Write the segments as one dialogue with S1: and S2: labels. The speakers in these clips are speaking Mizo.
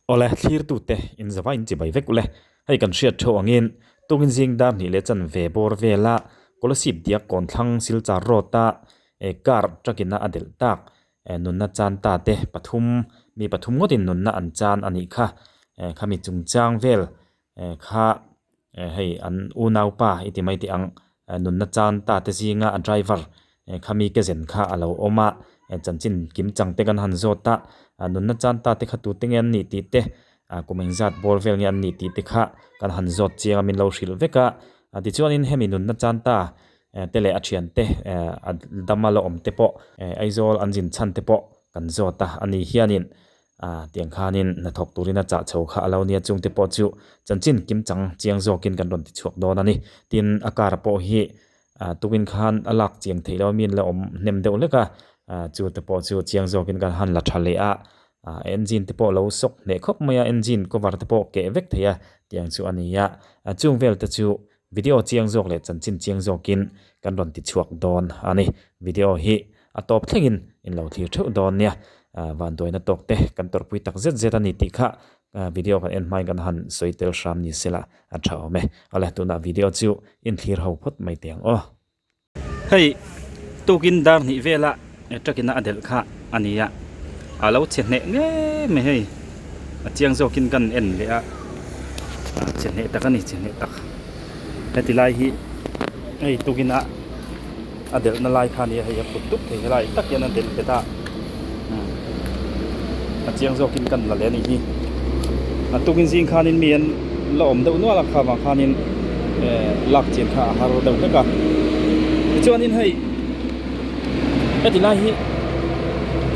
S1: Awle, thlirtute in zava in chibai vek ule. Hei kan hriat theuh angin tukin zing dar hnih leh chanve bawr vela Kolasib diak kawnthlang Silchar road a car truck in a a delh tak nunna chan ta te pathum mi pathum ngawtin nunna an chan a nih kha. Khami chungchang vel kha hei an unaupa i ti mai teh ang nunna chan ta te zinga a driver khami ke zen kha a lo awm a chanchin kim chang te kan han zawt a nunna chan ta te kha tute nge an nih tih te kum engzat bawr vel nge an nih tih te kha kan han zawt chiang a min lo hrilh vek a tichuanin hemi nunna chan ta te leh a thian te a dama la awm te pawh Aizawl an zin chhan te pawh kan zawt a ani hianin Ah, tiang khanin hnathawk turin a chah chho kha a lo nia, chungte pawh chu chanchin kimchang chiang zawkin kan rawn ti chhuak dawn a ni. Tin, a car pawh hi ah tukin khan a lak chiang theih lo a, mi an la awm hnem deuh hlek a, ah chute pawh chu chiang zawkin kan han la tha leh a, ah engine te pawh lo sawk hneh khawp mai a, engine cover te pawh keh vek thei a, tiang chu a ni a. Ah chung vel te chu video chiang zawk leh chanchin chiang zawkin kan rawn ti chhuak dawn a ni. Video hi A tawp thlengin in lo thlir theuh dawn nia. Vanduaina tawk te kan tawrhpui tak zet zet a ni tih kha video kan en hmain kan han sawi tel hram ni sela a tha awm e. Awle tunah video chu in thlir ho phawt mai teh ang aw.
S2: Hei tukin dar hnih vela truck in a delh kha a ni a, a lo chhe hneh ngei mai hei a chiang zawkin kan en leh a, chhe hneh tak a ni chhe hneh tak heti lai hi hei tukin a. A delhna lai kha nia hei a put dup thei helai tak hian a delh bet a a chiang zawkin kan la leh a nih hi a tukin zing khanin mi an la awm deuh nual a kha vang khanin eh lak chian kha a har deuh hlek a tichuanin hei heti lai hi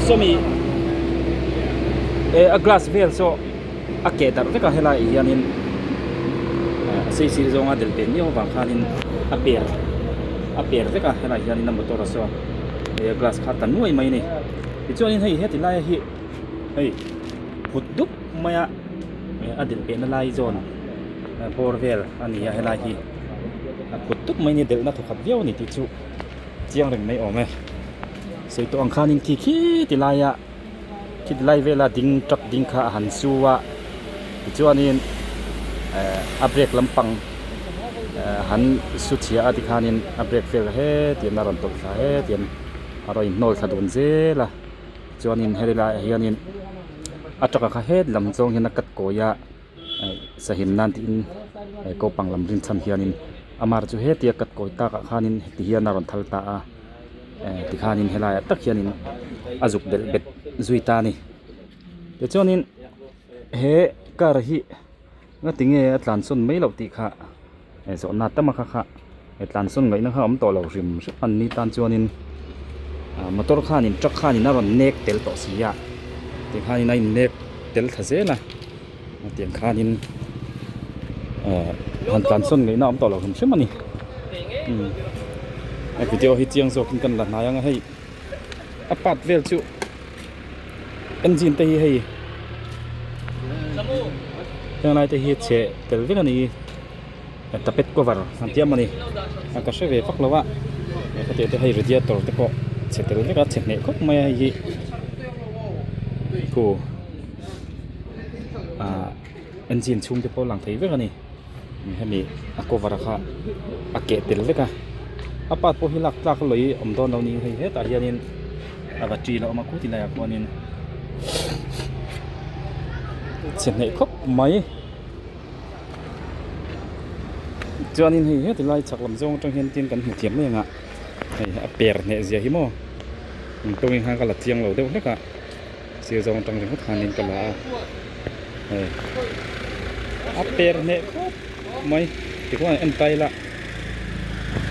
S2: sawmi eh a glass vel saw a keh darh vek a helai ah hianin a sei sir zawnga delh ve miau avang khanin a per a per vek a helai hianin a motor a sawn hei a glass kha ta nuai mai a ni tichuanin hei heti laia hi hei phut dup maia a delh pehna lai zawn bawr vel a ni a helai hi a phut dup mai a ni delhna thawkhat viau a ni tih chu chiang reng mai awm e sawi tawh ang khanin khi khi ti laia. Khiti lai vela ding truck ding kha a han su a tichuanin eh a brake lampang eh han su chhia a tikhanin a brake vel hetiang a rawn tawlh thla hetiang a rawn inhnawl thla dun zel a chuanin heti laiah hianin a truck a kha het lam zawng hian a cut kawi a eh sahim nan tiin eh kopang lam rinchhan hianin amar chu hetia cut kawi takah khanin heti hian a rawn thal ta a. Eh tikhanin helaiah tak hianin a zuk belh bet zui ta a ni tichuanin he car hi nga tinge a tlansawn mai loh tih kha eh zawhna tam a kha kha eh tlansawn ngaihna kha a awm tawh lo hrim hrim an ni tan chuanin ah motor khanin truck khanin a rawn nek tel tawh si a tikhanin a innek tel thla zel a tiang khanin eh han tlansawn ngaihna a awm tawh lo hrim hrim a ni umm a video hi chiang zawkin kan la hnai ang a hei a part vel chu engine te hi hei heng lai te hi chhe tel vek a ni tapet cover an ti a ni a ka hre ve vak lo a hetiang te hei radiator te pawh chhe tel vek a chhe hneh khawp mai a hei hi khu ah engine chhung te pawh a lang thei vek a ni hemi a cover kha a keh tel vek a a part pawh hi lak tlak a lawi awm dawn lo niin hei hetah hianin a va ṭil a awm a khuti laiah khuanin chhe hneh khawp mai. Chuanin hei heti lai chhak lam zawng atang hian tin kan hmu thiam mai ang a hei a per hneh zia hi maw tawngin khan ka la chiang lo deuh hlek a sir zawng atang ringawt khanin ka la a hei a per hneh khawp mai tikhuan en ta ila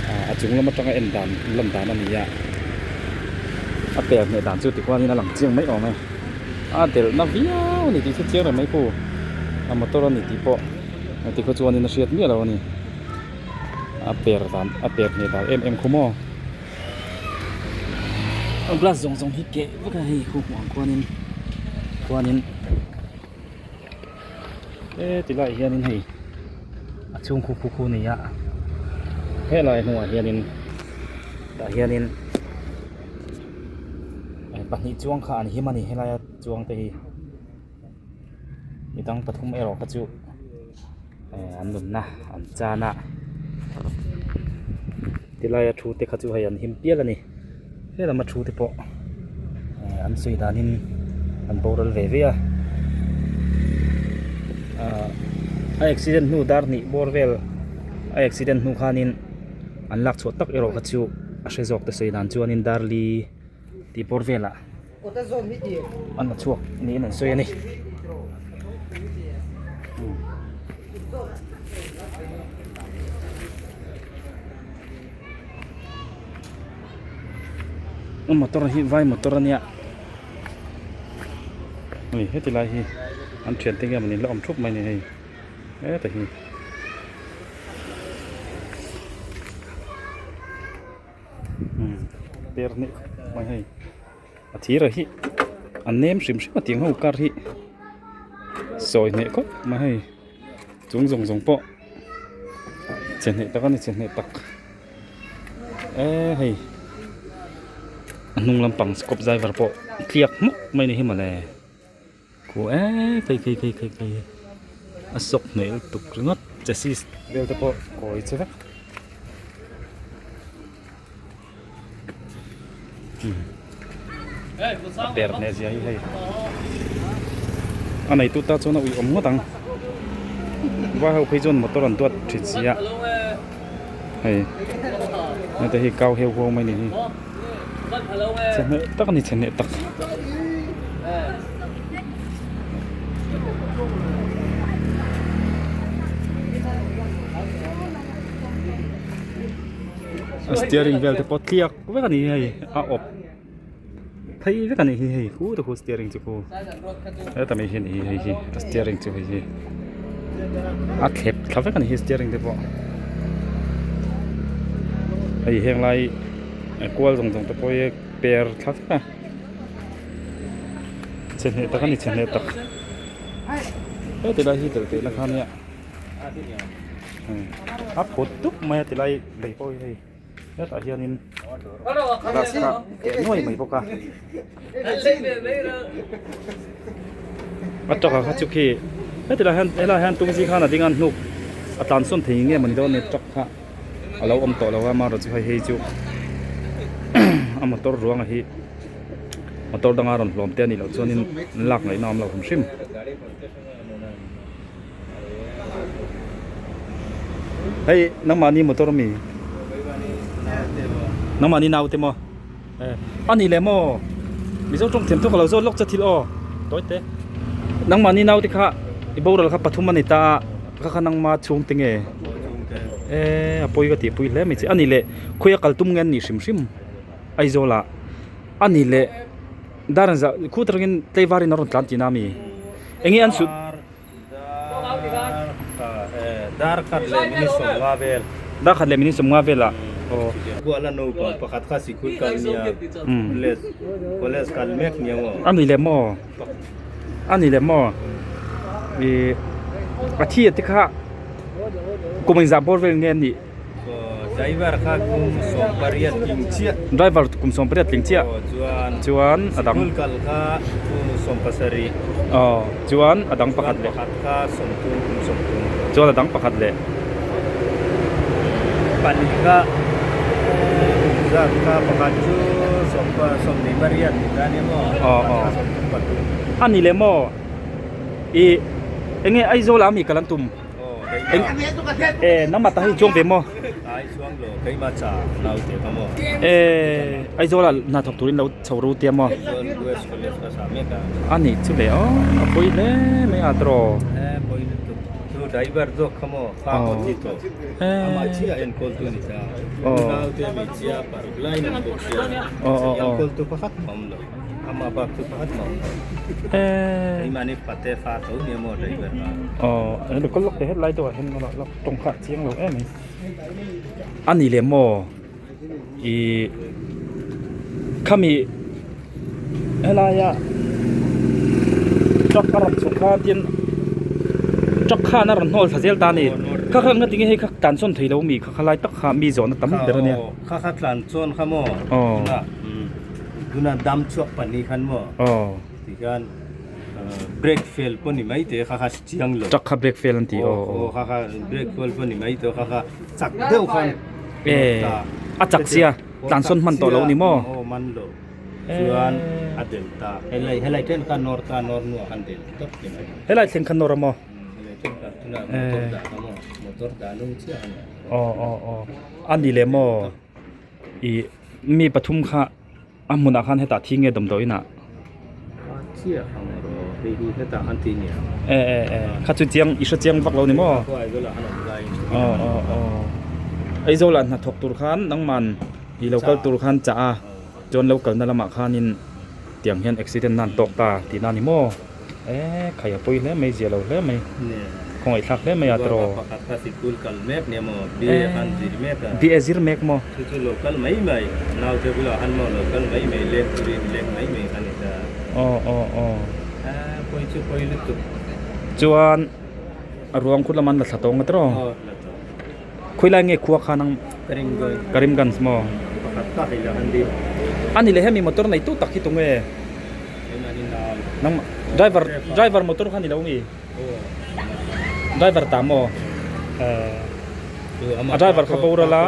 S2: ah a chung lam atanga en dan lan dan a ni a a per hneh dan chu tikhuanin a lang chiang mai awm e. A delhna viau a ni tih chu chiang reng mai khu a motor a ni tih pawh ti khaw chuanin a hriat miah lo a ni a per dan a per hne dan em em khu maw a glass zawng zawng hi keh vek a hei khu hmuh ang khuanin khuanin heti laiah hianin hei a chhung khu khu khu a ni a helai hnungah hianin tah hianin. Pahnih chuang kha an him a ni helaia chuang te hi Midang pathum erawh kha chu an nunna an chan a tilaia thu te kha chu hei an him pial a ni helama thu te pawh an sawi danin an boral ve ve a ahh a accident hnu dar hnih bawr vel a accident hnu khanin an lak chhuah tak erawh kha chu a hre zawk te sawi dan chuanin dar li tih bawr velah. An la chhuak niin an sawi a ni. Motor hi vai motor a nia hei heti lai hi an thian te nge mawni la awm thup mai a ni hei heta hi. Per hnih mai hei a thir a hi a nem hrim hrim a tiang ho kar hi sawi hneh khawp mai hei chung zawng zawng pawh che hneh tak a ni che hneh tak eee hei a hnung lampang kawp driver pawh tliak hmawk mai a ni hi mawle. Khu eee khei khei khei khei khei a sawk hmel lutuk ringawt chassis vel te pawh kawi che vek a per hneh zia hi hei a neitu ta chuan a ui awm ngawt ang vai ho phei chuan motor an duat thin si a hei hete hi kau heu huau mai a ni hi. Chhe hneh tak a ni chhe hneh tak. A steering vel te pawh tliak vek a ni hei a awp phei vek a ni hi hei khu te khu steering chu khu heta mai hi a ni hi hei hi a steering chu hei hi a thlep thla vek a ni hi steering te pawh hei heng lai. Kual zawng zawng te pawh hi per thla vek a chhe hneh tak a ni chhe hneh tak heti lai hi tel theihna kha ania a phut dup mai a ti lai lei pawh hi hei hetah hianin glass kha keh nuai mai bawk a a truck ah kha chu khi heti lai hian helaiah hian tung zing khan a ding a hnuk a tlan sawn thei nge mawni dawn a ni truck kha. A lo awm tawh lo a amaherawh chu hei hei chu a motor ruangah hi motor danga rawn hlawm te a nih loh chuanin lak ngaihna a awm lo hrim hrim. Hei nangmahni motor ami nangmahni naute maw a nih leh maw mizo tawng thiam thawk a lo zawt lawk che thil aw tawi te nangmahni naute kha i boral kha pathum a ni ta a kha kha nangma chhung te nge. Eee a pawi ka tih pui hle mai che a ni leh khawi a kal tum nge an nih hrim hrim Aizawl ah a ni leh dar an zah khu atangin tlaivar in a rawn tlan tihna a mi eng nge an sut
S3: Dar khat leh minute sawmnga vel
S2: Dar khat leh minute sawmnga vel ah aw
S3: Kuala naupang pakhat kha sikul kal nia college college kal mek nia maw
S2: a ni leh maw a ni leh maw ih a thi a te kha. Kum engzah bawr vel nge anih?
S3: Driver kha kum 18 tling chiah.
S2: Driver kum 18 tling chiah.
S3: Chuan
S2: chuan a dang.
S3: Sikul kal kha kum 17.
S2: Aw chuan a dang pakhat leh.
S3: Pakhat kha 30 kum 30.
S2: Chuan a dang pakhat leh.
S3: Pahnih kha kum zat kha pakhat chu 28 ni ta nia maw?
S2: Aw aw.
S3: 33.
S2: A ni leh maw? I enge Aizawl ah mi kal an tum eng e nangmah tah hi chuang ve maw e Aizawl ah hna thawk turin lo chho ru tia maw a nih chu le aw a pawi hle mai a tawh aw.
S3: Amah bak chu pakhat mah awm lo. Keimahni pate fa tho nia maw driver kha.
S2: Aw hemi kawl lawk te helai deuh ah hian lawk tawng kha a chiang lo em mai. A ni leh maw ih khami helaia truck a rawn chhuk khan tin truck khan a rawn hnawl thla zel ta a ni. Kha kha nga tinge hei kha tlan sawn thei lo mi kha khalai tak kha mi zawhna tam ber a nia.
S3: Kha kha tlan chuan kha maw.
S2: Aw.
S3: Tuna dam chhuak pahnih khan maw?
S2: Aw.
S3: Tikhan Brake fail pawh ni mai te kha kha chiang lo.
S2: Truck kha brake fail an ti aw.
S3: Aw kha kha brake fail pawh ni mai te kha kha chak deuh khan
S2: a chak sia tlan sawn hman tawh lo ni maw?
S3: Aw man lo chuan a del ta helai helai then kha nawr ta nawr hnuah khan del tawp ni mai.
S2: Helai thleng kha nawr a maw?
S3: Helai then kha tunah motor dah kha maw motor dah nung chiah a ni.
S2: Aw aw aw a ni leh maw ih mi pathum kha. A hmunah khan hetah thi nge damdawi inah?
S3: A chiah ang rawh, hei hi hetah an ti nia.
S2: E e e, kha chu chiang i hre chiang vak lo ni maw?
S3: Khaw Aizawlah khan awm laiin hre
S2: Aw aw aw, Aizawlah hnathawk tur khan nangman i lo kal tur khan chah a, chuan lo kalna lamah khanin tiang hian accident nan tawk ta tihna ni maw? E khai a pawi hle mai, zia lo hle mai, khawngaihthlak hle mai a tiraw?
S3: Pakhat kha sikul kal mek nia maw, BA khan zir mek a.
S2: BA zir mek maw?
S3: Chu chu lo kal mai mai, naute bulah khan maw lo kal mai mai, leng turin leng mai mai kha ni ta.
S2: Aw aw aw.
S3: A pawi chu pawi lutuk.
S2: Chuan a ruang khut lam an la thla tawng a tiraw?
S3: Aw la tawng.
S2: Khawilai nge khua khan ang?
S3: Karimganj.
S2: Karimganj maw?
S3: Pakhat tak hi la han ding.
S2: A ni leh hemi motor nei tu tak hi tunge? Nang driver driver motor kha ni lo mi? Driver ta maw? A driver kha boral a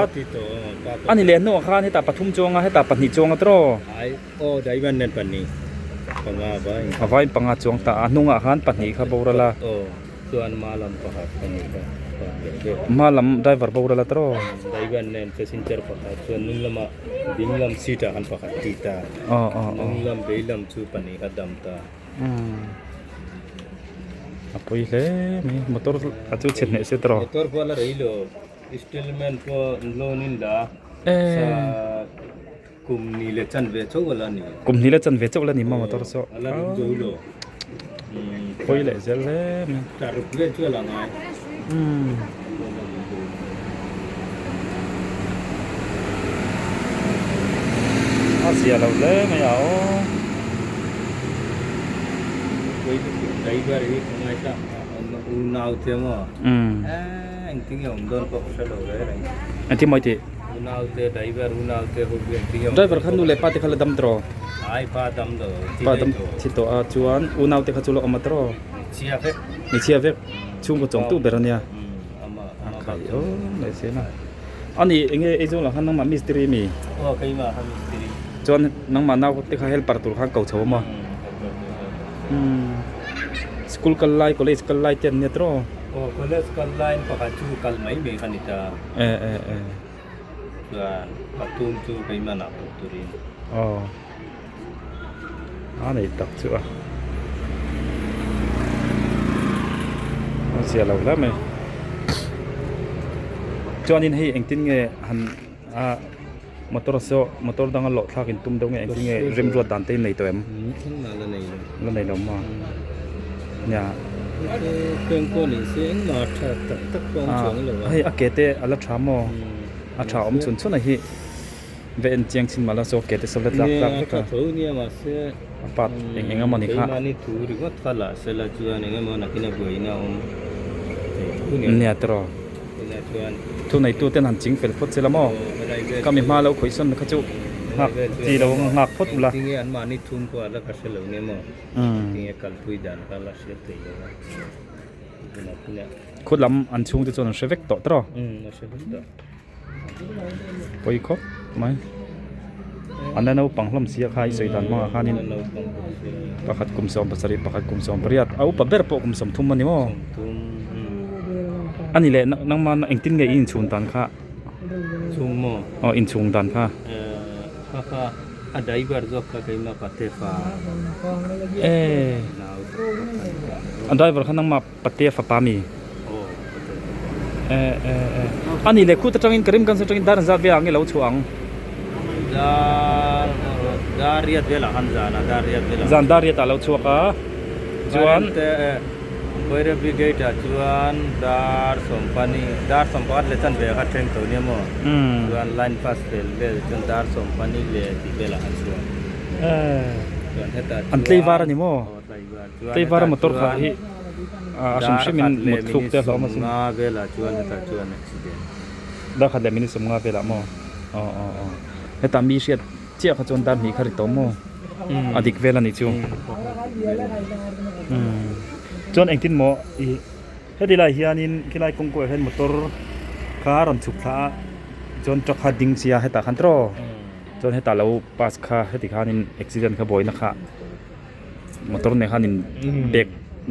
S2: a ni leh hnuah khan hetah pathum chuang a hetah pahnih chuang a tiraw? A vai panga chuang ta a hnungah khan pahnih kha boral a.
S3: Chuan hma lam pakhat a ni kha
S2: Hma lam driver boral a tiraw?
S3: Driver nen passenger pakhat chuan hnung lamah ding lam seat ah khan pakhat ti ta hnung lam vei lam chu pahnih kha dam ta.
S2: A pawi hle mai motor a chu chhe hneh se tiraw?
S3: Motor pawh a la rei lo installment pawh loan in la sa Kum ni leh chanve chauh a la ni.
S2: Kum ni leh chanve chauh a la ni maw motor saw.
S3: A la ring zo lo.
S2: Pawi leh zel hle mai.
S3: Taruk vel chu a la ngai.
S2: A zia lo hle mai a aw.
S3: Pawi lutuk driver hi ka ngaithla unau te maw. Engtin nge awm dawn pawh ka hre lo reng reng.
S2: Engtin maw i tih?
S3: Unaute driver unaute ho hian tinge awm
S2: Driver kha nu leh pa te kha la dam tawh
S3: Ai pa dam lo
S2: thi Pa dam thi tawh a chuan unaute kha chu la awm a tawh
S3: Hmeichhia vek
S2: Hmeichhia vek chhungkaw chawmtu ber a nia
S3: A
S2: khai aw mai zel a Ani enge Aizawl ah khan nangmah mistiri mi?
S3: Aw keimah kha mistiri
S2: Chuan nangmah nau te kha helper tur khan ko chho a maw? School kal lai college kal lai te an nia tawh
S3: Aw college kal laiin pakhat chu kal mai mai kha ni ta.
S2: E e e.
S3: Chuan pathum chu keimah nah pawh turin.
S2: Aw. A nei tak chu a. A zia lo hle mai. Chuanin hei engtin nge han a motor saw motor danga lawh thlak in tum deuh nge engtin nge remruat dan te in nei tawh em?
S3: La nei lo.
S2: La nei lo maw? Nia. Hei a ke te a la tha maw? A tha awm chhun chhun a hi ve en chiang chin mah la saw ke te saw la tlak tlak vek a. A part eng eng emaw ni kha. Nia tiraw. Thuneitu ten han ching fel phawt sela maw? Ka mi hma lo khawih sawn kha chu nghak chi lo nghak phawt ula. Khut lam an chhung te chuan an hre vek tawh tawh pawi khawp mai an la naupang hlawm si a kha i sawi dan hmangah khanin pakhat kum 18 pakhat kum 18 a upa ber pawh kum 30 a ni maw a ni leh nangmah engtin nge i inchhung dan kha aw inchhung dan kha.
S3: A driver zawk kha keimah pate fa
S2: Eh a driver kha nangmah pate fapa mi
S3: aw pate fapa
S2: eh eh eh ani leh khut atangin ka rim kan atangin dar zat velah nge lo chhuah ang
S3: dar dar riat velah khan zan a dar riat velah
S2: zan dar riat ah lo chhuak a chuan
S3: Bairabi gate ah chuan dar sawmpani dar sawmpakhat leh chanve kha thleng tawh nia maw chuan line pass fel vel chuan dar sawmpani leh tih velah an chhuak chuan hetah
S2: an tlei var a ni maw
S3: aw tlei var chuan
S2: tlei var a motor kha hi a hrim hrim in mut thluk te a hlawm asin
S3: nga velah chuan hetah chuan accident
S2: dar khat leh minute sawmnga velah maw aw aw aw hetah mi hriat chiah kha chuan dar hnih kha ri tawh maw. A dik vel a nih chu. Chuan engtin maw i heti lai hianin khilai kawngkuah hian motor kha a rawn chhuk thla a chuan truck kha a ding sia hetah khan tiraw chuan hetah lo pass kha heti khanin accident kha buaina kha motor nen khan in bag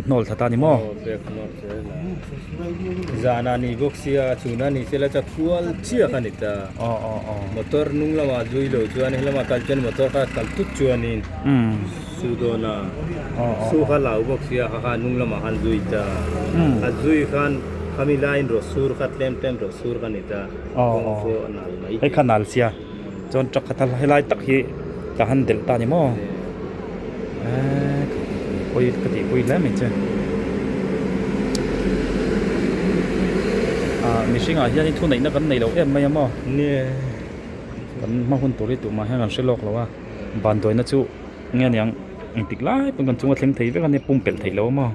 S2: hnawl thla ta a ni maw?
S3: Aw bag hnawl zel a zan a ni bawk sia chhun a ni sela chuan kual chiah kha a ni ta
S2: aw aw aw
S3: motor hnung lamah zui lo chuan helama kal chuan motor kha kal tut chuanin su dawn a su kha lau bawk sia kha kha hnung lamah khan zui ta a zui khan khami laiin rawh sur kha tlem tlem rawh sur kha a ni ta kawng pawh a nal mai
S2: hei kha nal sia. Chuan truck khat a helai tak hi ka han delh ta a ni maw eee pawi ka tih pui hle mai che ah mihring ah hian thu neihna kan nei lo em mai a maw kan hma hun tur hi tumah hian kan hre lawk lo a vanduaina chu nge niang engtik lai pawn kan chunga thleng thei vek a nia pumpelh theih lo a maw.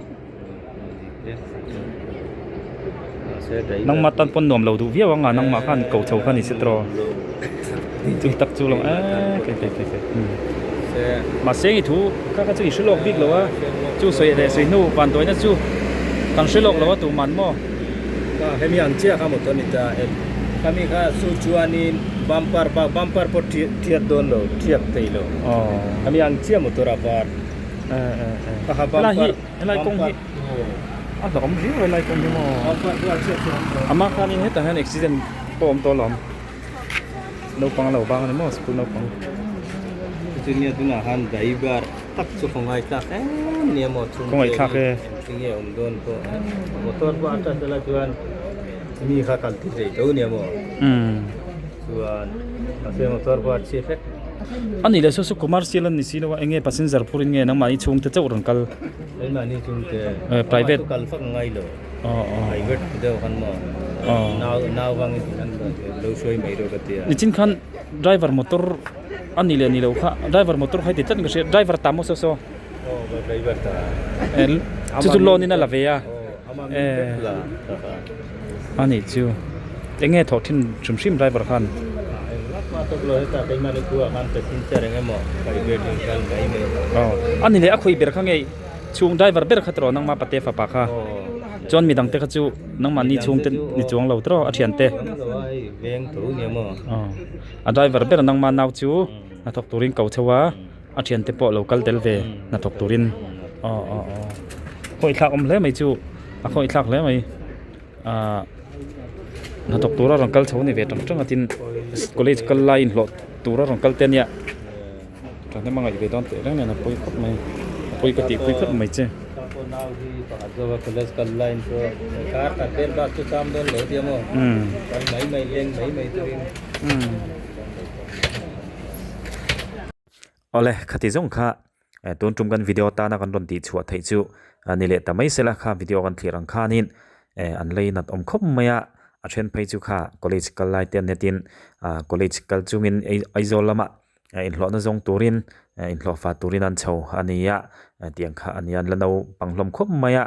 S2: Nangmah tan pawn nuam lo duh viau ang a nangmah khan ko chho kha ni se tiraw chu tak chu lo eee ke ke ke ke mahse i thu kha kha chu i hre lawk bik lo a chu sawi leh sawi hnu vanduaina chu kan hre lawk lo a tuman maw.
S3: Hemi ang chiah kha motor ni ta khami kha chu chuanin bumper bumper pawh thiat dawn lo thiat thei lo khami ang chiah motor a var
S2: helai hi helai kawng hi a hlauhawm riau helai kawng hi maw amah khanin hetah hian accident pawh a awm tawh alawm naupang a lo bang a ni maw school naupang
S3: chunia tunah khan driver tak chu ka ngaithlak em nia maw
S2: kawngaihthlak e
S3: tinge awm dawn pawh motor pawh a tat ela chuan mi kha kal tir thei tho nia maw chuan mahse motor pawh a chhia hlek.
S2: A nih leh saw saw commercial an ni si lo a enge passenger phur in nge nangmahni chhungte chauh rawn kal.
S3: Keimahni chhungte
S2: private
S3: kal fak ngai lo private deuh khan maw nau nau vang in an lo hruai mai rawh ka tia.
S2: Nichin khan driver motor a nih leh ni lo kha driver motor kha heti tlat in ka hria driver ta maw saw saw.
S3: Aw driver ta.
S2: Chu chu loan in a la ve a. A nih chu enge thawh thin hrim hrim driver khan. Aw a ni leh a khawi ber kha nge chhung driver ber kha tiraw nangma pate fapa kha chuan midang te kha chu nangmahni chhung te ni chuang lo tiraw a thian te aw a driver ber nangma nau chu hnathawk turin ko chho a. A thiante pawh lo kal tel ve hnathawk turin aw aw aw khawih thlak awm hle mai chu a khawih thlak hle mai ahh hnathawk tura rawn kal chho a ni ve tang tang a tin college kal lai inhlawh tura rawn kal te ania thahnem a ngaih ve dawn teh reng nen a pawi khawp mai a pawi ka tih pui khawp mai che.
S1: Awle, khati zawng kha tun tum kan video tana kan rawn tih chhuah theih chu ni leh ta mai sela kha video kan thlir ang khanin an lei nat awm khawp mai a, a then phei chu kha college kal lai te an netin college kal chungin Aizawl lama inhlawhna zawng turin inhlawh fah turin an chho a ni a, tiang kha a nia an la naupang hlawm khawp mai a,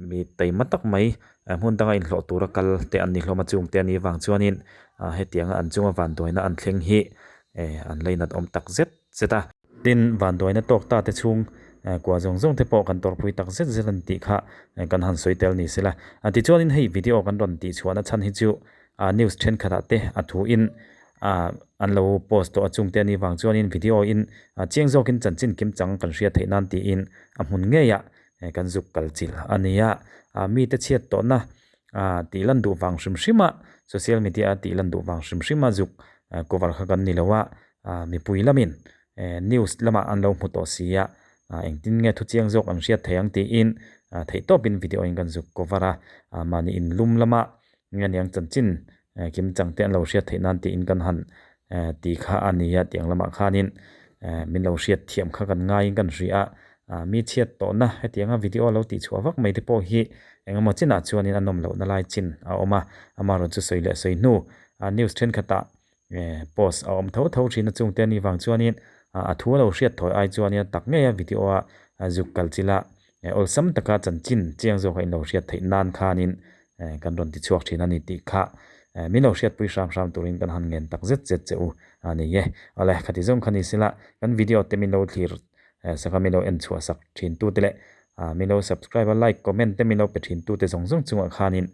S1: mi taima tak mai hmun danga inhlawh tura kal te an ni hlawm a chungte a nih vang chuanin hetianga an chunga vanduaina an thleng hi eh an leinat awm tak zet zet a. Tin, vanduaina tawk ta te chhung kua zawng zawng te pawh kan tawrhpui tak zet zet a ni tih kha kan han sawi tel ni sela. Tichuanin hei video kan rawn tih chhuahna chhan hi chu news thenkhatah te a thu in an lo post tawh a chungte a nih vang chuanin video in chiang zawkin chanchin kim chang kan hriat theih nan tiin a hmun ngeiah kan zuk kal chilh a ni a. Mite chhiat tawhna tih lan duh vang hrim hrim a social media a tih lan duh vang hrim hrim a zuk cover kha kan ni lo a mipui lamin news lamah an lo hmu tawh si a engtin nge thu chiang zawk an hriat thei ang tiin theih tawpin video in kan zuk cover a mahni in lum lama nge niang chanchin kim chang te an lo hriat theih nan tiin kan han ti kha a ni a tiang lamah khanin min lo hriat thiam kha kan ngaiin kan hria a mi chhiat tawhna hetianga video lo tih chhuah vak mai te pawh hi engemaw chinah chuanin a nawm lohna lai chin a awm a amaherawhchu chu sawi leh sawi hnu news thenkhatah post a awm tho tho thin a chungte anih vang chuanin a thu a lo hriat thawi ai chuanin a tak ngei a video a zuk kal chila awlsam taka chanchin chiang zawk a inlo hriat theih nan khanin kan rawn ti chhuak thin a ni tih kha. Min lo hriatpui hram hram turin kan han ngen tak zet zet che u a ni e. Awle, khati zawng kha ni sela, kan video te min lo thlir sak a, min lo en chhuah sak thin tu te leh min lo subscribe a, like, comment te min lo pe thin tu te zawng zawng chungah khanin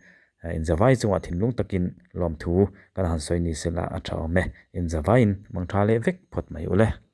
S1: inzavai chungah thinlung takin lawmthu kan han sawi ni sela a tha awm e. Inzavaiin mangtha leh vek phawt mai ule.